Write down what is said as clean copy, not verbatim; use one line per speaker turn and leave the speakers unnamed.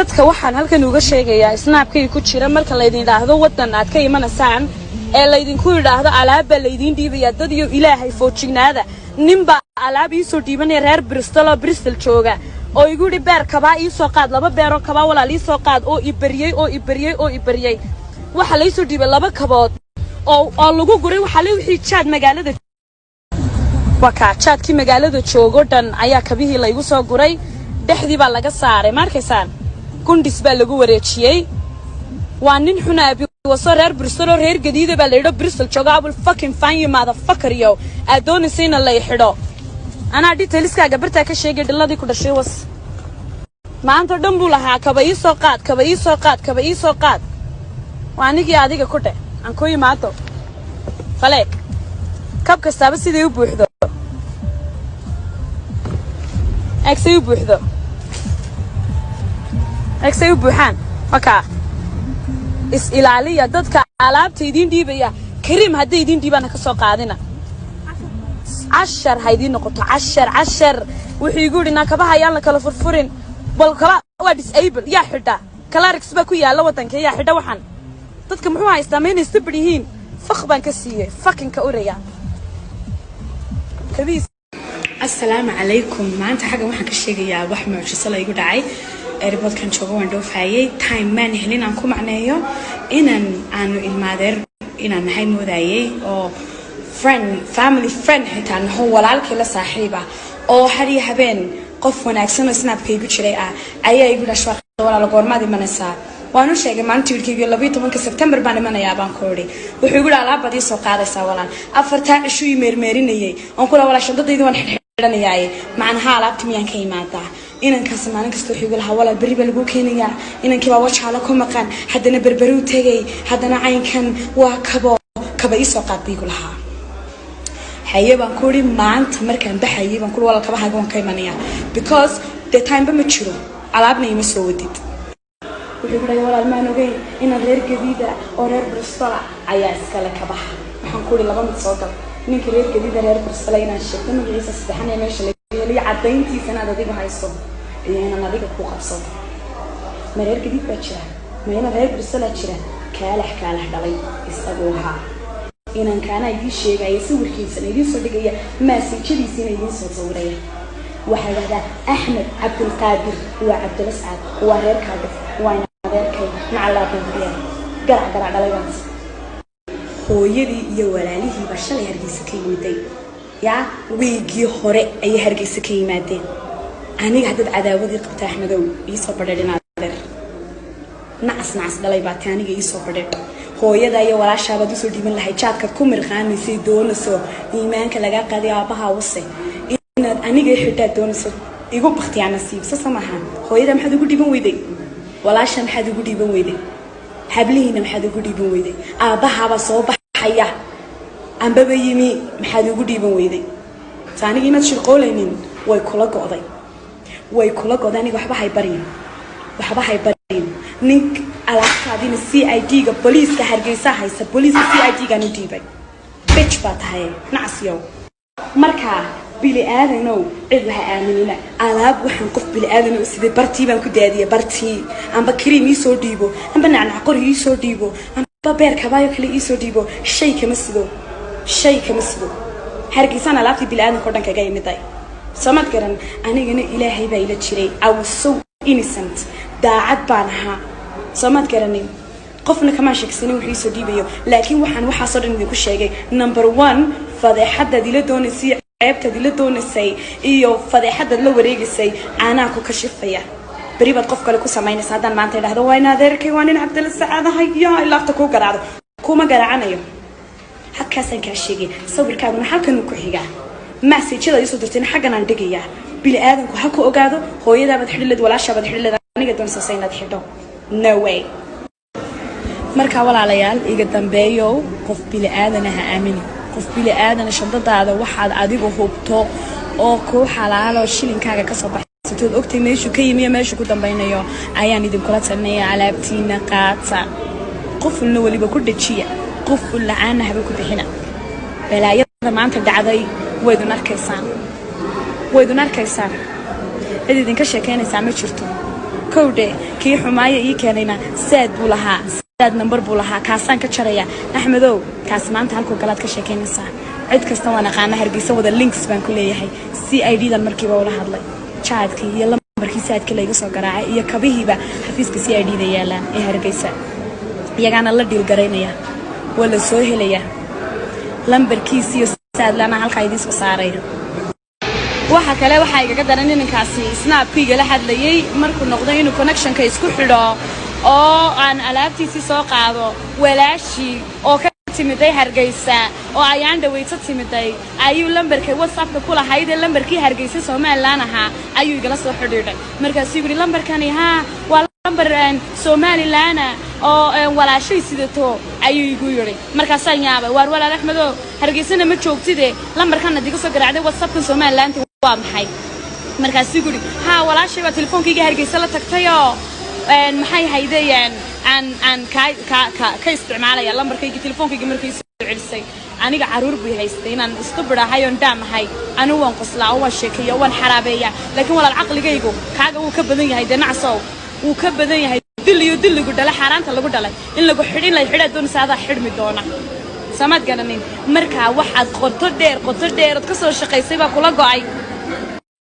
Dadka waxaan halkan uga sheegayaa Snapkay ku jira, marka laydin idhaahdo waddan aad ka imanaysaan ee laydinku idhaahdo alaab baa laydiin dhiibayaa, dad iyo Ilaahay foojignaada. Ninbaa alaab iisoo dhiibanaya, reer Bristol oo Bristol jooga, oo igu yidhi pair kabaa iisoo qaad, laba pairoo kabaa walaal iisoo qaad, oo i bariyey oo i bariyey oo i bariyey. Waxaa laysoo dhiibay laba kabood oo lagu guray waxaa le wixii jaad magaalada. Waa kaa jaadkii magaalada joogo dhan ayaa kabihii laygu soo guray. Dhexdii baa laga saaray, ma arkaysaan? Gundhis baa lagu wareejiyey. Waa nin xunaabi waso, reer Bristol oo reer Gadiida baa la yidho, Bristol jooga. I will fucking find you, motherfucker. Yo, aad doonaysa ina lay xidho, anaa detailskaaga bartaa ka sheegay. Dhiladii ku dhashay was. Maanta dhan buu lahaa kaba ii soo qaad, kaba ii soo qaad, kaba ii soo qaad. Waa anigii adiga ku dheh aan ku imaado. Faleeg kab kastaaba siday u buuxdo, eegsay u buuxdo, eegsay u buuxaan. Wakaa is ilaaliya dadka alaabta idiin dhiibaya. Kariim hadday idiin dhiibaan, ha ka soo qaadina. Cashar ha idiin noqoto, cashar, cashar. Wuxuu igu yidhi naa kabaha ayaan la kala furfurin. Bal kaba waa disable, yaa xidha? Clarks baa ku yaalla waddanka, yaa xidha? Waxaan dadka muxuu haystaa? Ma inay stupid yihiin? Fuck baan ka siiyey, fuckingka uraya kabiis.
Asalaamu calaykum. Maanta xaggan waxaan ka sheegayaa wax mucjiso la igu dhacay. Airportkan joogo, waan dhoofayay. Time maan helin aan ku macneeyo inaan aanu ilmaadeer inaan nahay moodayay, oo friend, family friend xitaa naho, walaalkii la saaxiiba, oo har iyo habeen qof wanaagsan oo Snapka igu jiray ah ayaa igu dhashwaaq: "Walaalo, goormaad imanaysaa?" Waan u sheegay maalinta wiilkayga, 12-ka Sebtembar baan imanayaa baan ku idhi. Wuxuu igu dhaha, "Alaab baad ii soo qaadaysaa, walaal." 4-taa cishuu ii meermeerinayay oon kula, "Walaal, shandadayda waan xidhxidhanayaaye, macnaha alaabti miyaan ka imaadaa?" Inankaas maalin kasta wuxuu igu lahaa, "Walaal, berri baa laguu keenayaa." Inankii baa Wajaalo ku maqan, haddana Berberuu tegay, haddana caynkan waa kabo, kaba iisoo qaad buu igu lahaa. "Haye," baan ku idhi. Maanta markaan baxayay baan ku, "Walaal, kabahaaga waan ka imanayaa, because dee timeba ma jiro, alaabna ima soo wadid." Wuxuu ku dhahay, "Walaal, maan ogeyn inaan reer Gadiida oo reer Bristola ayaa iskale kabaha." Waxaan ku idhi, laba mid soo gal: ninka reer Gadiida, reer Bristola inaan sheegto magaciisa saddexan ee meesha laga heliyo, caddayntiisa inaad adigu hayso iyo inaan adiga ku qabsado. Ma reer Gadiid baa jira? Ma inaan reer Bristola jira? Kaalax kaalax dhalay isaguu ahaa inankaana idiin sheegaya, sawirkiisana idiin soo dhigaya, messagejadiisiina idiin soo sawiraya. Waxaa idhahdaa Axmed Cabdulqaadir, waa Cabdilascad, waa reer Kaadif, waa ina adeerkay. Nacalaa buubiya, garac garac dhalay baas. Hooyadii iyo walaalihiiba shalay Hargeysa ka yimiday, yaa wiigii hore ayay Hargeysa ka yimaadeen. Aniga haddaad cadaawadii qabta, Axmedow, iisoo badheedh. In adeer, nacas nacas dhalay baa ti. Aniga iisoo badheedh. Hooyada iyo walaashaabaad usoo dhiiban lahay jaadkaad ku mirqaanaysay. Doonayso iimaanka lagaa qaaday aabbaha wase inaad aniga xidhaad doonayso. Igu baktiyaa nasiib sasa maaha. Hooyada maxaad ugu dhiiban weyday? Walaasha maxaad ugu dhiiban weyday? Hablihiina maxaad ugu dhiiban weyday? Aabbahaabaa soo baxaya ambaba yimi, maxaad ugu dhiiban weyday? Ta aniga imaad shirqoolaynin. Way kula go'day, way kula go'day. Aniga waxba hay baryin, waxba hay baryin. Nin alaabtaadina CID-ga, booliiska Hargeysa haysa, booliiska CID-gaan u dhiibay. Bitch baa tahay, nacasyow. Markaa bili aadanow, cid waha aaminina. Alaab waxaan qof bili aadan oo siday bartii baan ku daadiyay bartii. Amba kariim iisoo dhiibo, amba nacnac qori iisoo dhiibo, amba pair kabaayo kale iisoo dhiibo, shay kama sido, shay kama sido. Hargeysaan alaabtii bili aadanka o dhan kaga imiday, soomad garan? Anigana Ilaahay baa ila jiray. I was so innocent, daacad baan ahaa, soomaad garanin? Qofna kamaan sheegsanin wuxuu iisoo dhiibayo. Laakiin waxaan waxaasoo dhan idinku sheegay, number one, fadeexadaad ila doonaysay, ceebtaad ila doonaysay iyo fadeexadaad la wareegaysay caanaha ku kashifaya. Beri baad qof kale ku samaynaysa. Haddaan maanta idhahdo, "Waa in adeerkay, waa nin Cabdalla Sacaadahay," yaa ilaafta kuu garaacdo? Kuma garaacanayo. Halkaasaan kaa sheegay. Sawirkaaguna halkan uu ku xigaa, messagejada iisoo dirtayna xaggan aan dhigayaa. Bili aadanku ha ku ogaado. Hooyadaabaad xidhileed, walaashaabaad xidhileed, aniga doonsasa inaad xidho, no way. Markaa walaalayaal, iga dambeeyow, qof bili aadana ha aamini. Qof bili aadana shandadaada waxaad adigu hubto oo kuu xalaalo, shilinkaaga kasoo baxsatood, ogtay meeshuu ka yimi iyo meeshuu ku dambaynayo, ayaan idinkula talinaya. Alaabtiina qaata, qofulna weliba ku dhajiya, qoful la-aanna haba ku bixina. Balaayada maanta dhacday waydun arkaysaan, waydun arkaysaan. Cid idinka sheekaynaysaa ma jirto. Kowdhe, kii xumaaya ii keenayna Zaad buu lahaa, Zaad nambar buu lahaa, kaasaan ka jaraya. Axmedow, kaas maanta halkuu galaad ka sheekaynaysaa. Cid kasta waan aqaana Hargeysa, wada links baan ku leeyahay. CID dan markiiba ula hadlay. Jaadkii iyo lambarkii Zaadkii layga soo garaacay iyo kabihiiba xafiiska CID da yaalaan ee Hargeysa. Iyagaana la dhiilgaraynaya, waa la soo helayaa lambarkiisi iyo Zaadlana halkaa idiin soo saaraya.
Waxa kale waxaa igaga daran, inankaasi Snapku igala hadlayay. Markuu noqday inuu connectionka isku xidho oo aan alaabtiisii soo qaado, walaashii oo ka timiday Hargeysa oo ayaan dhaweyto timiday ayuu lambarka WhatsAppka ku lahayd ee lambarkii Hargeysa Somalilan ahaa ayuu igala soo xidhiidhay. Markaasuu yidhi, "Lambarkani haa, waa lambar Somalilana oo walaashay sidato," ayuu igu yidhi. Markaasaan yaabay. "Waar walaal Axmedo, Hargeysana ma joogtide, lambarkan ad iga soo garaacday WhatsAppkan Somalilanti waa maxay?" Markaasuu yidhi, "Haa, walaashay baa telefoonkayga Hargeysa la tagtayoo maxay haydayaan aan ka isticmaalaya lambarkayga telefoonkayga." Markay soo celisay, aniga caruur bay haystay, inaan isku bidhahay oon dhaamahay. Anigu waan qoslaa oo waan sheekeeya oo waan xaraabeeya, laakiin walaal, caqligaygu kaaga wuu ka badan yahay. Dee nacsow, wuu ka badan yahay. Dil iyo dilligu dhala, xaaraanta lagu dhalay, in lagu xidhin la xidhaa doonaysa, adaa xidhmi doona. Samaad garanin? Markaa waxaad qoto dheer, qoto dheer ood ka soo shaqaysay baa kula go'ay.